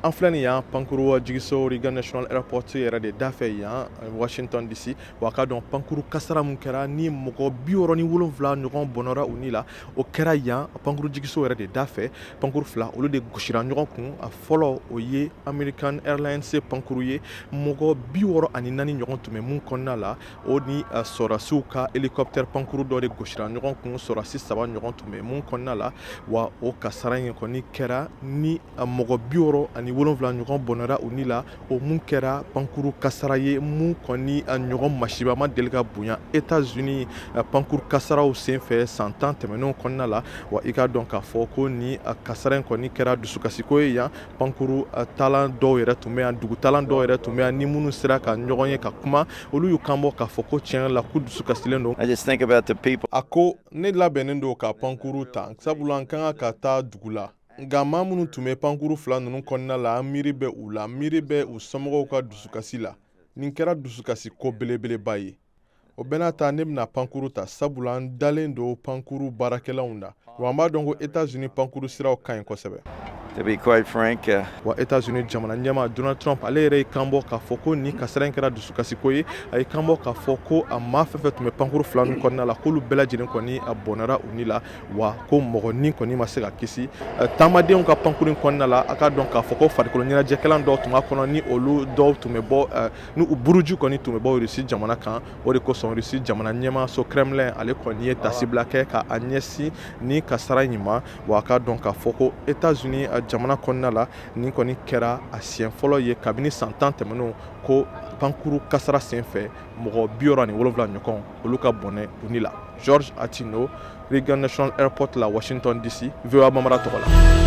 An filɛ nin yan pankuru jigiso Reagan National Airport yɛrɛ de da fɛ yan Washington DC. Wa k'a dɔn pankuru kasara mun kɛra ni mɔgɔ 67 ɲɔgɔn bɔnɔra u ni la, o kɛra yan pankuru jigiso yɛrɛ de da fɛ. Pankuru fila, olu de gosira ɲɔgɔn kun. A fɔlɔ, o ye American Airlines pankuru ye, mɔgɔ 64 ɲɔgɔn tun bɛ mun kɔnɔna la. O ni sɔrɔdasiw ka hélicoptère pankuru dɔ de gosira ɲɔgɔn kun, sɔrɔdasi saba ɲɔgɔn tun bɛ mun kɔnɔna la. Wa o kasara in kɔni kɛra ni mɔgɔ 67 ɲɔgɔn bɔnɛra u ni la. O mun kɛra pankuru kasara ye, mun kɔni ɲɔgɔn masiba ma deli ka bonya États-Unis pankuru kasaraw senfɛ san 10 tɛmɛnenw kɔnɔna la. Wa i k'a dɔn k'a fɔ ko ni kasara in kɔni kɛra dusukasiko ye yan. Pankuru talan dɔw yɛrɛ tun bɛ yan, dugutalan dɔw yɛrɛ tun bɛ yan, ni minnu sera ka ɲɔgɔn ye ka kuma, olu y'u kan bɔ k'a fɔ ko tiɲɛ la, k'u dusukasilen don. A ko ne labɛnnen don ka pankuru ta, sabula an ka kan ka taa dugu la. Nka maa minnu tun bɛ pankuru fila ninnu kɔnɔna la, an miiri bɛ u la, miiri bɛ u somɔgɔw ka dusukasi la. Nin kɛra dusukasi ko belebeleba ye. O bɛɛ n'a ta, ne bɛna pankuru ta, sabula an dalen don pankuru baarakɛlaw na, wa an b'a dɔn ko États-Unis pankuru siraw ka ɲi kosɛbɛ. To be quite frank, Wa États-Unis jamana ɲɛmaa Donald Trump, ale yɛrɛ ye kan bɔ k'a fɔ ko nin kasara in kɛra dusukasiko ye. A ye kan bɔ k'a fɔ ko a maa fɛn fɛn tun bɛ pankuru fila ninnu kɔnɔna la, k'olu bɛɛ lajɛlen kɔni a bɔnɛra u ni la, wa ko mɔgɔ ni kɔni ma se ka kisi taamadenw ka pankuru in kɔnɔna la. A k'a dɔn k'a fɔ ko farikolo ɲɛnajɛkɛlan dɔw tun b'a kɔnɔ, ni olu dɔw tun bɛ bɔ, ni u buruju kɔni tun bɛ bɔ Russie jamana kan. O de kosɔn Russie jamana ɲɛmaaso Kremlin, ale kɔni ye tasibila kɛ ka a ɲɛsin ni kasara in ma. Wa a k'a dɔn k'a fɔ ko États-Unis jamana kɔnɔna la, nin kɔni kɛra a siɲɛ fɔlɔ ye kabini san 10 tɛmɛnenw ko pankuru kasara senfɛ, mɔgɔ 67 ɲɔgɔn, olu ka bɔnɛ u ni la. George Attino, Reagan National Airport la, Washington DC, VOA Bambara tɔgɔ la.